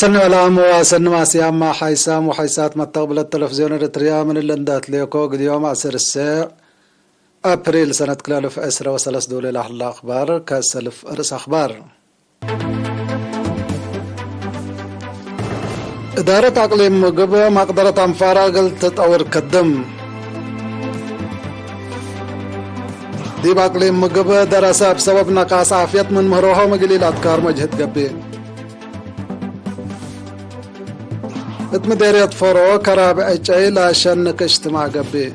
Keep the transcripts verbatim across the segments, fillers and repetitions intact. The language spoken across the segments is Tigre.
ሰኒ ወላም ወሰኒ ማስያማ ሓይሳም ወሓይሳት መተቅብለት ተለፍዝዮን ኤረትርያ ምን እለ እንደ አትሌኮ እግል ዮም ዐስር ሰዕ አፕሪል ሰነት ክልኤ አልፍ ዕስረ ወሰለስ ዶለ ለሀለ አክባር ከሰልፍ ርእስ አክባር። እዳረት አቅሊም ምግብ መቅደረት አንፋራ እግል ትጠውር ከድም። ዲብ አቅሊም ምግብ ደረሰ እብ ሰበብ ነቃስ ዓፍየት ምን ምህሮሆም እግል ኢለአትካር መጅህድ ገብእ። እት ምዴርየት ፎሮ ከራብዕ ዕጨይ ለአሸንክ እጅትማዕ ገብእ።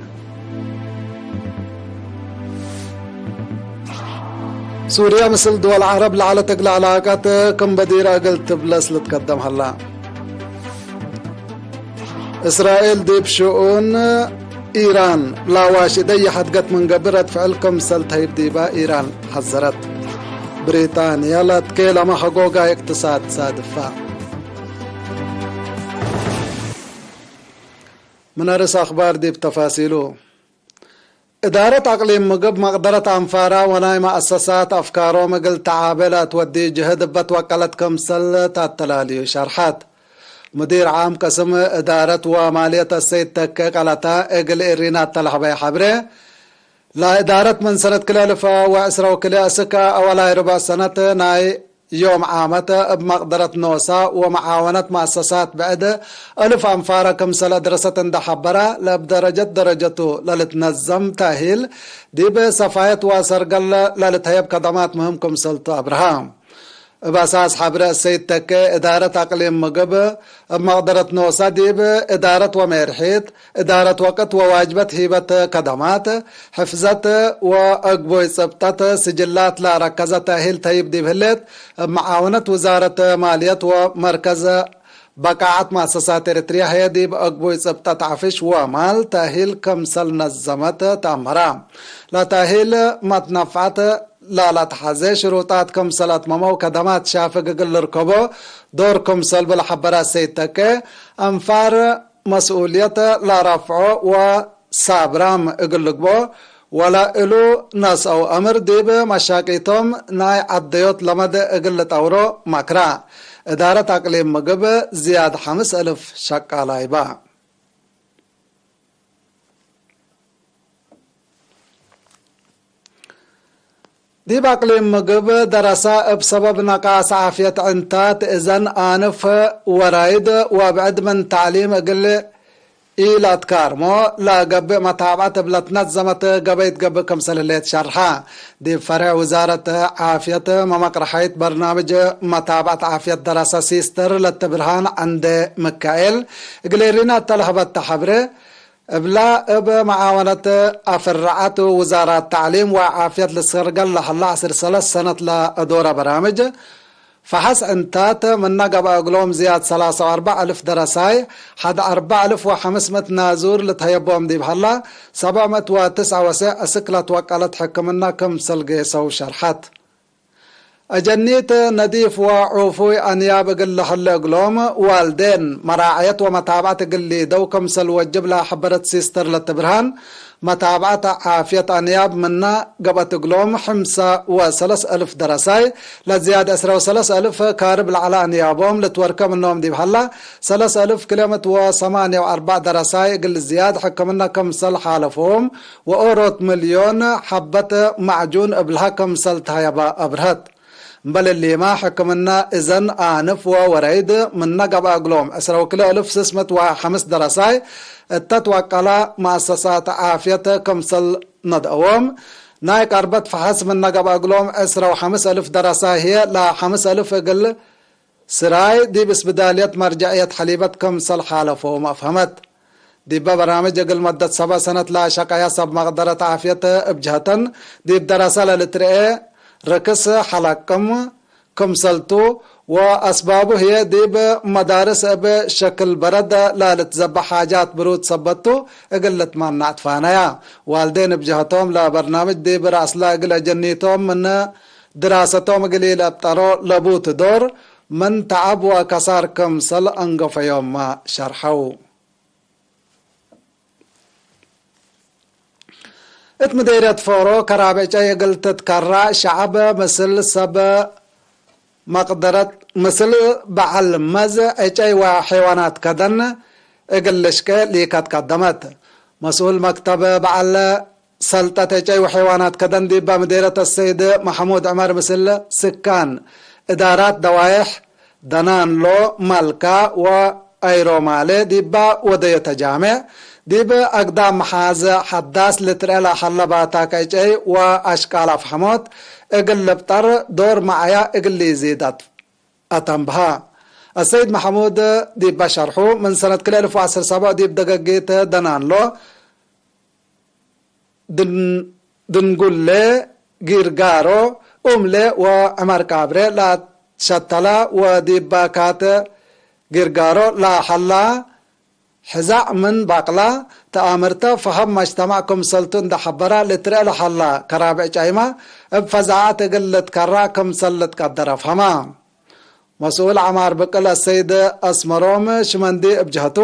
ሱርየ ምስል ድወል ዐረብ ለዐለት እግል ዐላቀት ክም በዲረ እግል ትብለስ ልትከደም ሀላ። እስራኤል ዲብ ሽኡን ኢራን ላዋሽ እደይ ሐድገት ምን ገብእ ረድ ፍዕል ክምሰል ተህይብ ዲበ ኢራን ሐዘረት። ብሪጣንየ ለትኬለመ ሐጎጋይ እቅትሳድ ሳድፋ። ምን አርስ አክባር ዲብ ተፋሲሉ። እዳረት አቅሊም ምግብ መቅደረት አንፋራ ወናይ መአሰሳት አፍካሮም እግል ተዓቤ ለአትወዲ ጅህድ እበ ትወቀለት ክምሰል ተአተላልዩ ሸርሐት። ሙዲር ዓም ቅስም እዳረት ወማልየት አሰይድ ተኬ ቀለታ እግል ኤሪና እተ ለሀበየ ሐብሬ፣ ለእዳረት ምን ሰነት ክልኤ አልፍ ወዕስረ ወክልኤ እስከ አወላይ ርብዕ ሰነት ናይ ዮም ዓመት እብ መቅደረት ኖሳ ወመዓወነት መአሰሳት ብዕድ እልፍ አንፋረ ክምሰል አድረሰት እንደ ሐበረ፣ ለእብ ደረጀት ደረጀቱ ለልትነዘም ተእሂል ዲብ ሰፋየት ወሰርገል ለልትሀየብ ከደማት ምህም ክምሰልቱ አብርሀ። እብ አሳስ ሐብረ እሰይድ ተኬ፣ እዳረት አቅሊም ምግብ እብ መቅደረት ኖሳ ዲብ እዳረት ወሜርሒት፣ እዳረት ወቅት ወዋጅበት ሂበት ከደማት፣ ሕፍዘት ወአግቦይ ጽብጠት ስጅላት ለአረከዘ ተእሂል ተይብ ዲብ ህሌት፣ እብ መዓውነት ውዛረት ማልየት ወመርከዝ በቃዐት መአሰሳት ኤረትርያ ህዬ ዲብ አግቦይ ጽብጠት ዐፍሽ ወማል ተእሂል ክምሰል ነዘመት ተአመረ። ለተእሂል መትነፍዐት ላለአትሐዜ ሽሩጣት ክምሰል አትመመው ከደማት ሻፍግ እግል ልርከቦ ዶር ክምሰልቡ ለሐበረ እሰይድ ተኬ፣ አንፋር መስኡልየት ለረፍዖ ወሳብራም እግል ልግቦ ወለእሉ ነስአው አምር ዲብ መሻቂቶም ናይ ዐደዮት ለመደ እግል ልጠውሮ መክራ። እዳረት አቅሊም ምግብ ዝያድ ሐምስ እልፍ ሸቃላይ በ። ዲብ አቅሊም ምግብ ደረሰ እብ ሰበብ ነቃስ ዓፍየት ዕንታት፣ እዘን፣ አንፍ፣ ወራይድ ወብዕድ ምን ተዕሊም እግል ኢለአትካርሞ ለገብእ መታብዐት እብ ለትነዘመት ገበይት ገብእ ክምሰል ህሌት ሸርሐ። ዲብ ፈሬዕ ውዛረት ዓፍየት መመቅረሐይት በርናምጅ መታብዐት ዓፍየት ደረሰ ሲስተር ለትብርሃን ዐንደ ምካኤል እግል ኤሪና እተ ለሀበተ ሐብሬ፣ እብላ እብ መዓወነት አፍርዐት ውዛራት ተዕሊም ወዓፍየት ልሰርገል ለሀላ ዐስር ሰለስ ሰነት ለአዶረ በራምጅ ፈሐስ ዕንታት ምነ ገብአ እግሎም ዝያድ ሰላሳ ወአርበዕ እልፍ ደረሳይ፣ ሐድ አርበዕ እልፍ ወሐምስ ምእት ናዙር ልትሀየቦም ዲብ ሀላ፣ ሰብዕ ምእት ወትስዐ ወስዕ እስክ ለትወቀለት ሕክምና ክምሰል ጌሰው ሸርሐት። አጀኒት ነዲፍ ወዑፉይ አንያብ እግል ለሀለ እግሎም ዋልዴን መራዐየት ወመታብዐት እግል ሊደው ክምሰል ወጅብ ለሐበረት ሲስተር ለትብርሃን፣ መታብዐት ዓፍየት አንያብ ምነ ገብአት እግሎም፣ ሕምሰ ወሰለስ እልፍ ደረሳይ ለዝያድ ዕስረ ወሰለስ እልፍ ካርብ ለዐለ አንያቦም ልትወርከ ምኖም ዲብ ሀላ፣ ሰለስ እልፍ ክልኤ ምእት ወሰማንየ ወአርበዕ ደረሳይ እግል ዝያድ ሕክምነ ክምሰል ሓለፎም፣ ወኦሮት ምልዮን ሐበት ማዕጁን እብልሀ ክምሰል ተሀየበ አብርሀት። እምበል እሊመ፣ ሕክምነ እዘን፣ አንፍ ወወረይድ ምነ ገብአ እግሎም ዕስረ ወክልኤ እልፍ ስስ ምእት ወሐምስ ደረሳይ እተ ትወቀለ መአሰሳት ዓፍየት ክምሰል ነድአዎም፣ ናይ ቀርበት ፈሐስ ምነ ገብአ እግሎም ዕስረ ወሐምስ እልፍ ደረሳይ ህዬ፣ ለሐምስ እልፍ እግል ስራይ ዲብ እስብዳልየት መርጀዕየት ሐሊበት ክምሰል ሓለፎም አፍሀመት። ዲበ በራምጅ እግል መደት ሰበዕ ሰነት ለአሸቀየ ሰብ መቅደረት ዓፍየት እብ ጀህተን፣ ዲብ ደረሰ ለልትርኤ ርክስ ሐለቅም ክምሰልቱ ወአስባቡ ህዬ ዲብ መዳርስ እብ ሸክል በረድ ለልትዘበ ሓጃት ብሩድ ሰበቱ እግል ልትመናዕ ትፋነያ። ዋልዴን እብ ጀህቶም ለበርናምጅ ዲብ ረአስለ እግል አጀኒቶም ምን ድራሰቶም እግል ኢለአብጠሮ ለቡት ዶር ምን ተዐብ ወከሳር ክምሰል አንገፈዮምመ ሸርሐው። እት ምዴርየት ፎሮ ከራብዕ ጨይ እግል ትትከረዕ ሸዐብ ምስል ሰብ መቅደረት ምስል በዐል መዝ ዕጨይ ወሐይዋናት ከደን እግል ልሽቄ ሊከት ቀደመት። መስኡል መክተብ በዐል ሰልጠት ዕጨይ ወሐይዋናት ከደን ዲበ ምዴረት አሰይድ መሐሙድ ዑመር ምስል ስካን እዳራት ደዋይሕ ደናንሎ፣ መልካ ወአይሮማሌ ዲበ ወደዮ ተጃሜዕ፣ ዲብ አግዳም መሓዝ ሐዳስ ልትርኤ ለሀለ ባታክ ዕጨይ ወአሽቃል አፍሐሞት እግል ልብጠር ዶር መዓያ እግል ሊዚድ አት-፣ አተንብሀ። አሰይድ መሐሙድ ዲበ ሸርሑ፣ ምን ሰነት ክልኤ እልፍ ወዐስር ሰብዕ ዲብ ደገጊት ደናንሎ፣ ድን-፣ ድንጉሌ፣ ጊርጋሮ፣ ኡምሌ ወዕመር ካብሬ ለአትሸተላ ወዲብ ባካት ጊርጋሮ ለሀላ ሕዛዕ ምን ባቅላ ተአምርተ ፈሀም መጅተማዕ ክምሰልቱ እንደ ሐበራ ልትርኤ ለሀላ ከራብዕ ጫይማ እብ ፈዛዐት እግል ልትከራ ክምሰል ልትቀደር አፍሀማ። መስኡል ዐማር ብቅል አሰይድ አስመሮም ሽመንዲ እብ ጀህቱ፣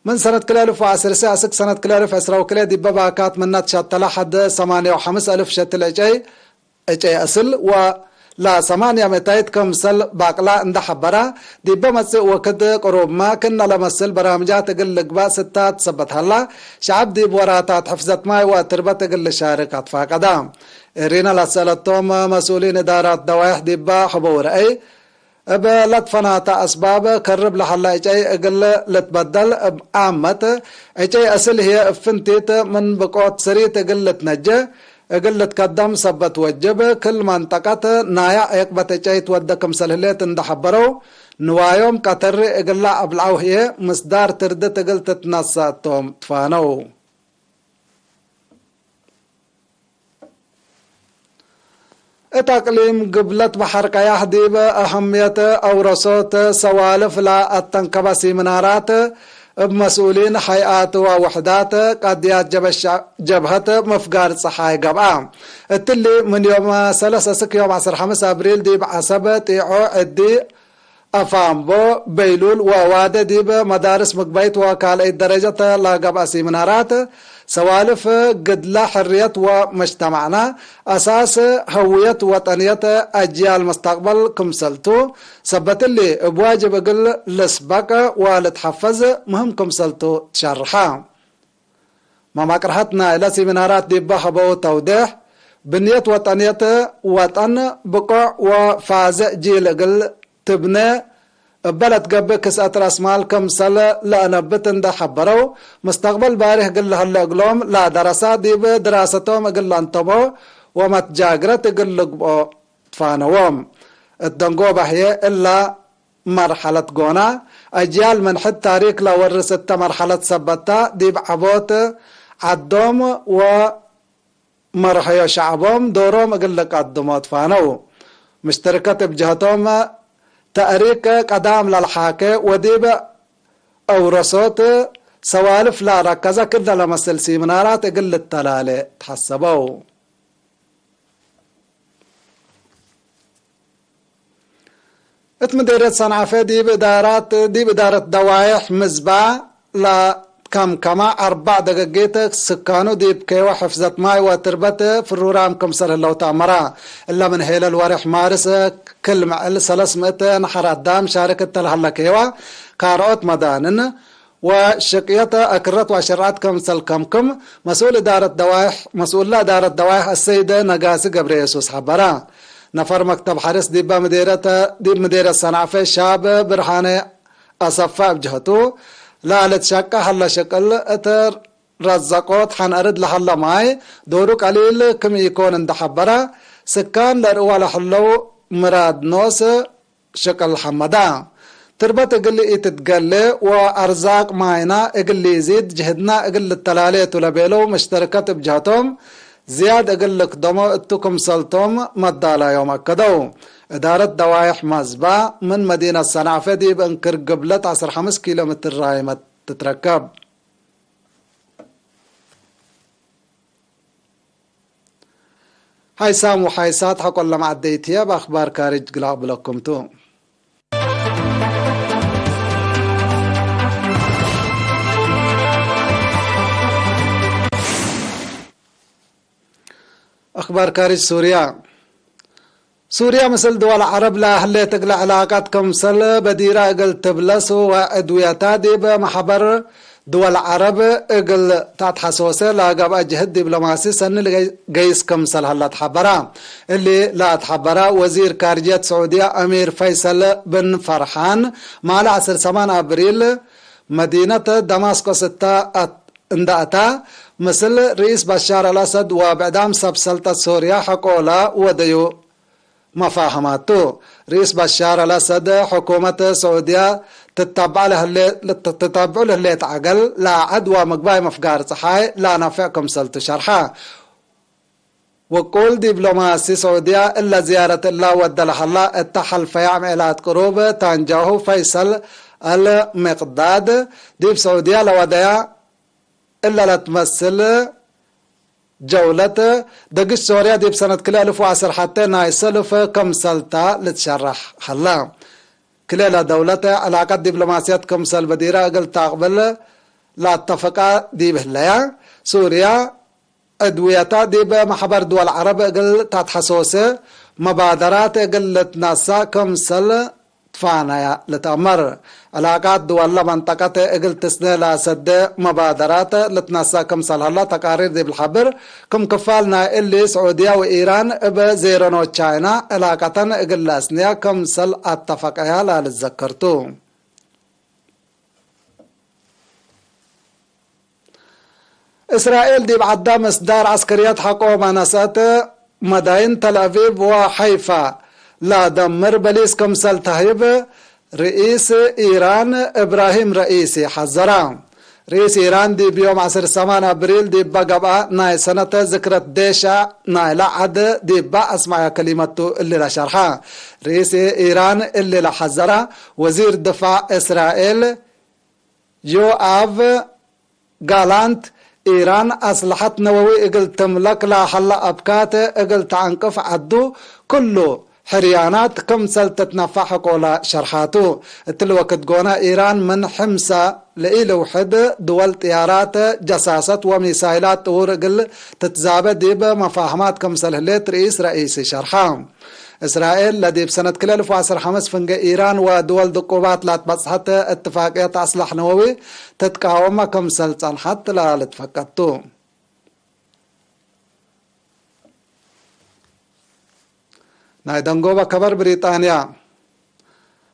ምን ሰነት ክልኤ እልፍ ወዐስር አስክ ሰነት ክልኤ እልፍ ዕስራ ወክልኤ ዲበ ባካት ምነ ትሸተለ ሐድ ሰማንየ ወሐምስ እልፍ ሸትል ዕጨይ፣ ዕጨይ አስል ወለሰማንየ ምእታይት ክምሰል ባቅላ እንደ ሐበራ፣ ዲበ መጽእ ወክድ ቅሩብመ ክእነ ለመስል በራምጃት እግል ልግባእ ስታት ሰበት ሀላ፣ ሸዐብ ዲብ ወራታት ሕፍዘት ማይ ወትርበት እግል ልሻርክ አትፋቀዳ። እሪነ ለሰአለቶም መስኡሊን እዳራት ደዋይሕ ዲበ ሀበው ረአይ፣ እብ ለትፈናተ አስባብ ከርብ ለሀለ ዕጨይ እግል ልትበደል፣ እብ ዓመት ዕጨይ አስል ህዬ እብ ፍንቲት ምን ብቆት ስሪት እግል ልትነጀ እግል ልትከደም ሰበት ወጅብ፣ ክል መንጠቀት ናያ ዔቅበት ዕጨይ ትወደ ክምሰል ህሌት እንደ ሐበረው፣ ንዋዮም ቀተሪ እግላ አብልዐው ህዬ ምስዳር ትርድት እግል ትትነሰእ ቶም ትፋነው። እት አቅሊም ግብለት በሐር ቀያሕ ዲብ አሀምየት አውረሶት ሰዋልፍ ለአተንከበ ሲምናራት እብ መስኡሊን ሀይአት ወውሕዳት ቀድያት ጀበ-፣ ጀብሀት ምፍጋር ጸሓይ ገብአ። እትሊ ምን ዮም ሰለስ እስክ ዮም ዐስር ሐምስ አብሪል ዲብ ዐሰብ፣ ጢዖ፣ ዕዲ፣ አፋምቦ፣ በይሉል ወዋደ ዲብ መዳርስ ምግበይት ወካልአይት ደረጀት ለገብአ ሲምናራት፣ ሰዋልፍ ግድለ ሕርየት ወመጅተማዕና፣ አሳስ ህውየት ወጠንየት አጅያል መስተቅበል ክምሰልቱ፣ ሰበት እሊ እብ ዋጅብ እግል ልስበቅ ወልትሐፈዝ ምህም ክምሰልቱ ትሸርሐ። መማቅርሐት ናይለ ሲሚናራት ዲበ ሀበው ተውዴሕ፣ ብንየት ወጠንየት ወጠን ብቆዕ ወፋዝዕ ጂል እግል ትብኔ እበ ለትገብእ ክስአት ረአስማል ክምሰል ለአነብት እንደ ሐበረው፣ መስተቅበል ባሪህ እግል ለሀለ እግሎም ለደረሳ ዲብ ድራሰቶም እግል ለአንተሞ ወመትጃግረት እግል ልግብኦ ትፋነዎም። እት ደንጎበ ህዬ እላ መርሐለት ጎና፣ አጅያል ምን ሕድ ታሪክ ለወርስ እተ መርሐለት ሰበት ተ፣ ዲብ ዐቦት ዐዶም ወመርሐዮ ሸዐቦም ዶሮም እግል ልቀድሞ ትፋነው። ምሽተርከት እብ ጀህቶም፣ ተእሪክ ቀዳም ለልሓኬ ወዲብ አውረሶት ሰዋልፍ ለረከዘ ክለ ለመስል ሲምናራት እግል ልተላሌ ተሐሰበው። እት ምዴርየት ሰንዓፈ ዲብ እዳራት፣ ዲብ እዳረት ደዋይሕ ምዝባ ለከምከመ አርበዕ ደገጊት ስካኑ ዲብ ኬወ ሕፍዘት ማይ ወትርበት ፍሩራም ክምሰል ህለው ተአመረ። እለ ምን ሄለል ወሬሕ ማርስ ክል ምዕል ሰለስ ምእት ነሐር አዳም ሻርክ እተ ለሀለ ኬወ ካልኦት መዳንን ወሽቅየት አክረት ወአሸርዐት ክምሰል ከምክም መስኡል እዳረት ደዋይሕ፣ መስኡለ እዳረት ደዋይሕ አሰይደ ነጋሲ ገብረየሱስ ሐበረ። ነፈር መክተብ ሐርስ ዲበ ምዴረተ፣ ዲብ ምዴረት ሰንዓፈ ሻብ ብርሃነ አሰፋ እብ ጀህቱ፣ ለልትሸቀ ሀለ ሽቅል እት ረዘቆት ሐን አርድ ለሀለ ማይ ዶሩ ቀሊል ክም ኢኮን እንደ ሐበረ፣ ስካን ለርእወ ለህለው ምራድ ኖስ ሽቅል ሐመዳ። ትርበት እግል ኢትትገሌ ወአርዛቅ ማይና እግል ሊዚድ ጅህድና እግል ልተላሌ ቱ ለቤለው መሽተርከት እብ ጀህቶም ዝያድ እግል ልክደሞ እቱ ክምሰልቶም መዳላዮም አከደው። እዳረት ደዋይሕ መዝባ ምን መዲነት ሰንዓፈ ዲብ እንክር ግብለት ዐስር ሐምስ ኪሎ ሜትር ራይመት ትትረከብ። ሀይሳም ወሓይሳት ሐቆለ መዐደይት ህዬ እብ አክባር ካርጅ ግላቅ ብለኩም ቱ። አክባር ካርጅ ሱርያ። ሱርየ ምስል ድወል ዐረብ ለህሌት እግለ ዕላቀት ክምሰል በዲረ እግል ትብለስ ወዕድውየታ ዲብ መሕበር ድወል ዐረብ እግል ተአትሐሶሰ ለገብአ ጅህድ ዲብሎማሲ ሰኒ ልገይስ ክምሰል ሀላ ተሐበረ። እሊ ለአትሐበረ ወዚር ካርጅየት ስዑድየ አሚር ፈይሰል ብን ፈርሓን፣ ማለ ዐስር ሰማን አብሪል መዲነት ደማስቆስ እተ እንደ አታ፣ ምስል ርኢስ በሻር አልአሰድ ወብዕዳም ሰብ ሰልጠት ሶርያ ሐቆለ ወደዩ መፋህማት ቱ። ርኢስ በሻር አልአሰድ፣ ሕኩመት ስዑድያ ትተብዐ ለህሌ-፣ ትተብዑ ለህሌት ዐገል ለዐድ ወምግባይ ምፍጋር ጸሓይ ለነፍዕ ክምሰልቱ ሸርሐ። ውቁል ዲብሎማሲ ስዑድያ እለ ዝያረት እላ ወደ ለሀላ እተ ሐልፈየ አምዕላት ቅሩብ ታንጃሁ ፈይሰል አልሚቅዳድ ዲብ ስዑድያ ለወደያ እለ ለትመስል ጀውለት ደግሽ ሶርያ ዲብ ሰነት ክልኤ እልፍ ወዐስር ሐቴ ናይ ሰልፍ ክምሰልታ ልትሸረሕ ሀላ። ክልኤ ለደውለት ዕላቀት ዲብሎማስየት ክምሰል በዲረ እግል ተአቅብል ለአተፈቃ ዲብ ህለያ፣ ሱርያ ዕድውየታ ዲብ መሕበር ድወል ዐረብ እግል ተትሐሶሰ መባደራት እግል ልትነሰእ ክምሰል ትፋነያ ልትአመር። ዕላቃት ድወለ መንጠቀት እግል ትስኔ ለአሰደ መባደራት ልትነሰእ ክምሰል ሀላ ተቃሪር ዲብ ልሐብር። ክም ክፋል ናይ እሊ፣ ስዑድያ ወኢራን እብ ዜሮ ኖ ቻይና ዕላቀተን እግል ለአስንያ ክምሰል አተፈቀያ ለልትዘከር ቱ። እስራኤል ዲብ ዐዳ ምስዳር ዐስከርየት ሐቆመ ነስአት፣ መዳይን ተልአቪቭ ወሐይፋ ለደምር በሊስ ክምሰል ተህይብ ርኢስ ኢራን እብራሂም ረኢሲ ሐዘራ። ርኢስ ኢራን ዲብ ዮም ዐስር ሰማን አብሪል ዲበ ገብአ ናይ ሰነተ ዝክረት ዴሻ ናይለ ዐድ ዲበ አስመዐ ከሊመት ቱ እሊ ለሸርሐ። ርኢስ ኢራን እሊ ለሐዘራ ወዚር ድፋዕ እስራኤል ዮአቭ ጋላንት፣ ኢራን አስለሐት ነወዊ እግል ትምለክ ለሀለ አብካት እግል ተዐንቅፍ ዐዱ፣ ክሉ ሕርያናት ክምሰል ትትነፈዕ ሐቆለ ሸርሓቱ። እትሊ ወክድ ጎነ፣ ኢራን ምን ሕምሰ ለኢልውሕድ ድወል ጥያራት፣ ጀሳሰት ወሚሳይላት ጥዉር እግል ትትዛበ ዲብ መፋህማት ክምሰል ህሌት ርኢስ ረኢሲ ሸርሐ። እስራኤል ለዲብ ሰነት ክልኤ እልፍ ወዐስር ሐምስ ፍንጌ ኢራን ወድወል ድቁባት ላትበጽሐት እትፋቅየት አስላሕ ነወዊ ትትቃወመ ክምሰል ጸንሐት ለልትፈቀድ ቱ። ናይ ደንጎበ ከበር ብሪጣንያ።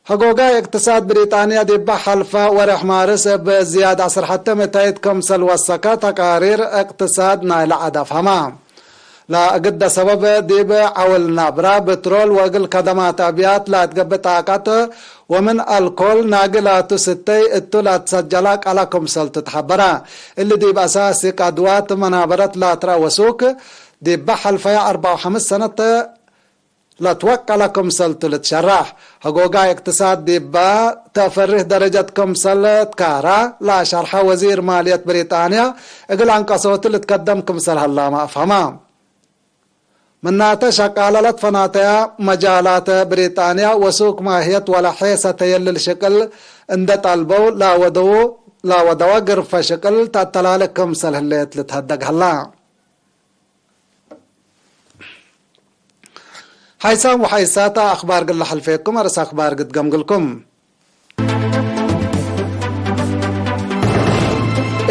ሐጎጋይ እቅትሳድ ብሪጣንያ ዲበ ሐልፈ ወሬሕ ማርስ እብ ዝያድ ዐስር ሐቴ ምታይት ክምሰል ወሰከ ተቃሪር እቅትሳድ ናይለ ዐድ አፍሀመ። ለእግደ ሰበብ ዲብ ዐውል ናብራ፣ ብትሮል ወእግል ከደማት አብያት ለአትገብእ ጣቀት ወምን አልኮል ናጊ ላቱ ስተይ እቱ ለአትሰጀላ ቀለ ክምሰልቱ ተሐበረ። እሊ ዲብ አሳሲ ቀድዋት መናበረት ለአትረአ ወሱክ ዲበ ሐልፈየ አርበዕ ወሐምስ ሰነት ለትወቀለ ክምሰልቱ ልትሸራሕ። ሐጎጋይ እቅትሳድ ዲበ ተፈሪህ ደረጀት ክምሰል ትካራ ለአሸርሐ ወዚር ማልየት ብሪጣንያ፣ እግል አንቀሶቱ ልትከደም ክምሰል ሀላመ አፍሀመ። ምናተ ሸቃለ ለትፈናተያ መጃላት ብሪጣንያ ወሱክ ማህየት ወለሐ ሰተየልል ሽቅል እንደ ጠልበው ላወደው፣ ላወደወ ግርፈ ሽቅል ተአተላልክ ክምሰል ህሌት ልትሀደግ ሀላ። ሐይሳም ወሐይሳተ አክባር ግለ ሐልፌኩም፣ አርስ አክባር ግድ ገምግልኩም።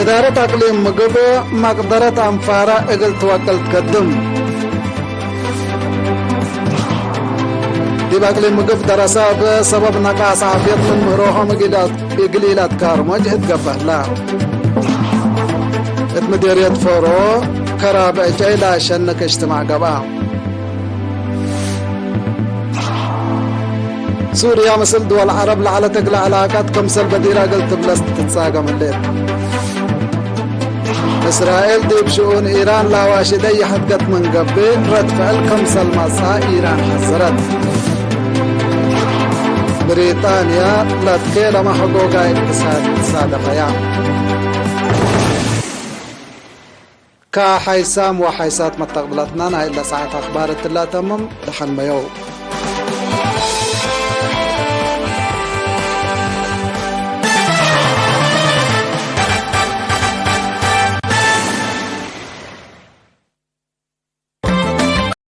እዳረት አቅሊም ምግብ መቅደረት አንፋረ እግል ትወቅል ትከድም። ዲብ አቅሊም ምግብ ደረሰ እብ ሰበብ ነቃስ ዓፍየት ምን ምህሮሆም እግል እግል ኢለአትካርሞ ጅህድ ገብአ ህለ። እት ምዴርየት ፎሮ ከራብዕ ጨይ ለአሸንክ እጅትማዕ ገብአ። ሱርያ ምስል ድወል ዐረብ ለዐለት እግለ ዕላቀት ክምሰል በዲረ እግል ትብለስ ትትጻገም ህሌት። እስራኤል ዲብ ሽኡን ኢራን ለአዋሽደይ የሐድገት ምን ገብእ፣ ረድ ፍዕል ክምሰል መጽአ ኢራን ሐዘረት። ብሪጣንያ ለትኬለመ ሐጎጋይ እቅትሳድ ትሳደፈያ። ከሐይሳም ወሐይሳት መተቅብለትነ ናይ እለ ሰዓት አክባር እትላ ተምም። ደሐን መየው።